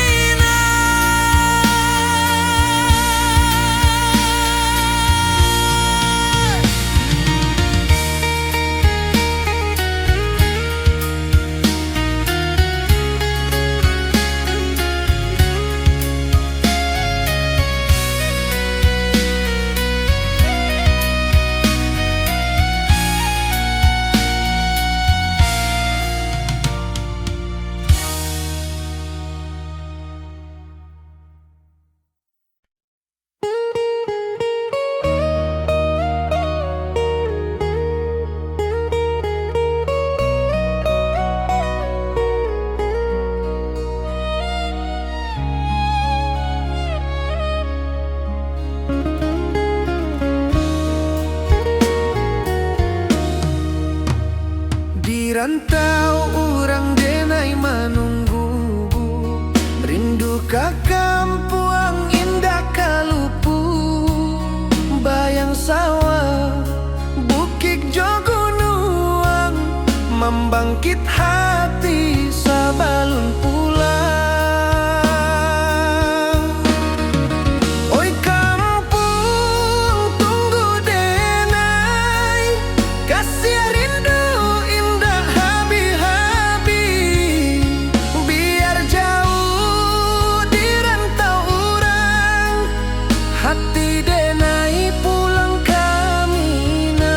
Di rantau urang denai manunggu, rindu ka kampuang indak ka lupu. Bayang sawah, bukik jo gunuang, mambangkit hati sabalun pulang. Oi kampuang, tunggu denai, kasiah rindu indak habih-habih. Biar jauah di rantau urang, hati denai pulang ka Minang.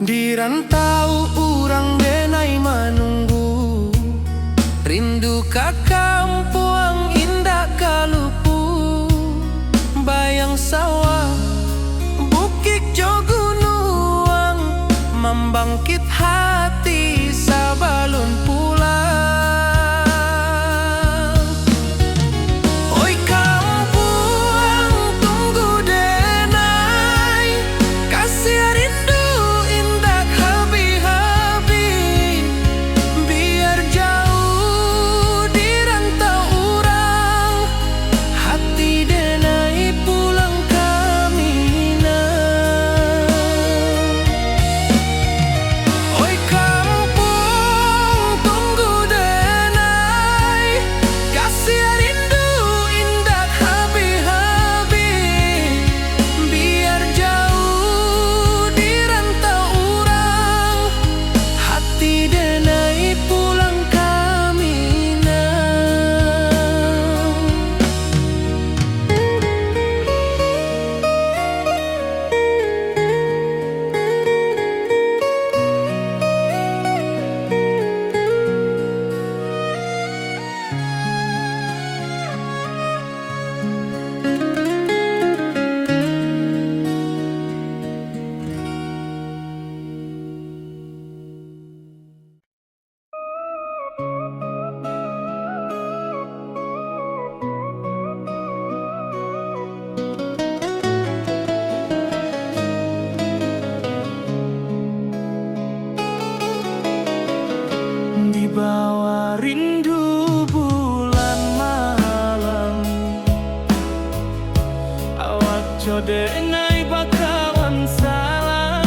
Di rantau urang denai manunggu, rindu ka kampuang indak ka lupu. Bayang sawah, bukik jo gunuang, mambangkit hati sabalun Nyo denai bakawan salah.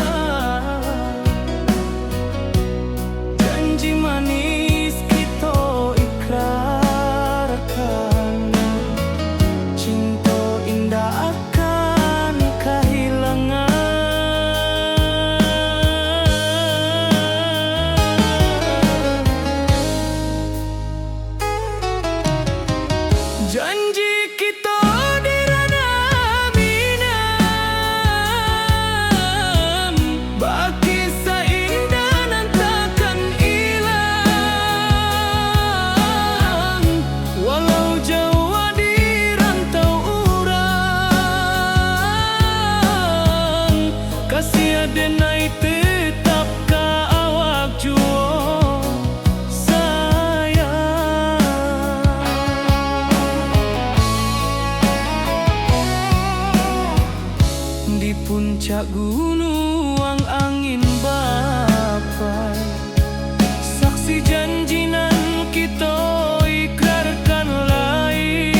Janji manis kito ikrarkan, cinto indak akan kahilangan. Janji kito di ranah Minang, bakisah indah nan takkan ilang. Walau jauah di rantau urang, kasih denai tetap ka awak juo sayang. Di puncak gunuang angin bapai, saksi janji nan kito ikrarkan lai.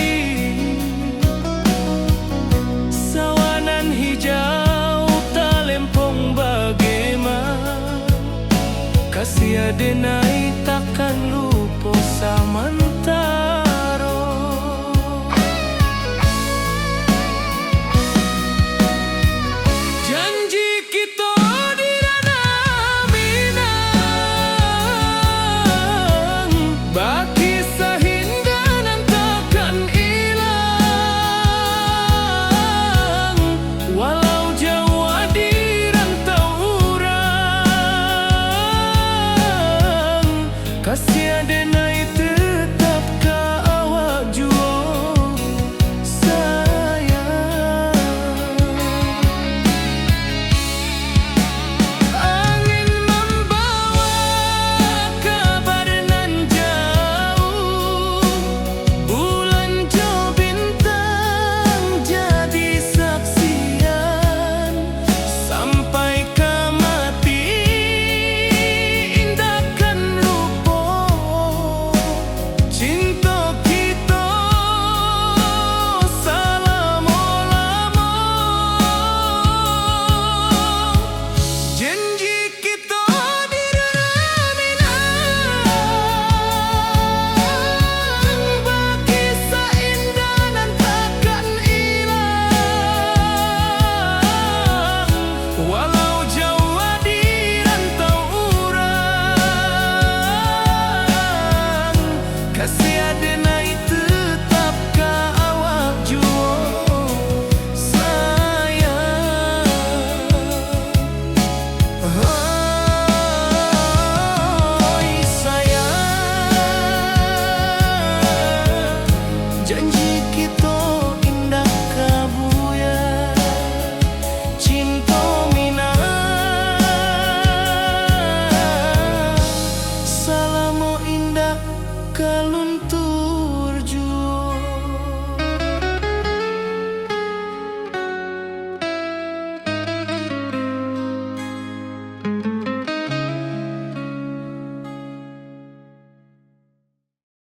Sawah nan hijau talempong bagema, kasih denai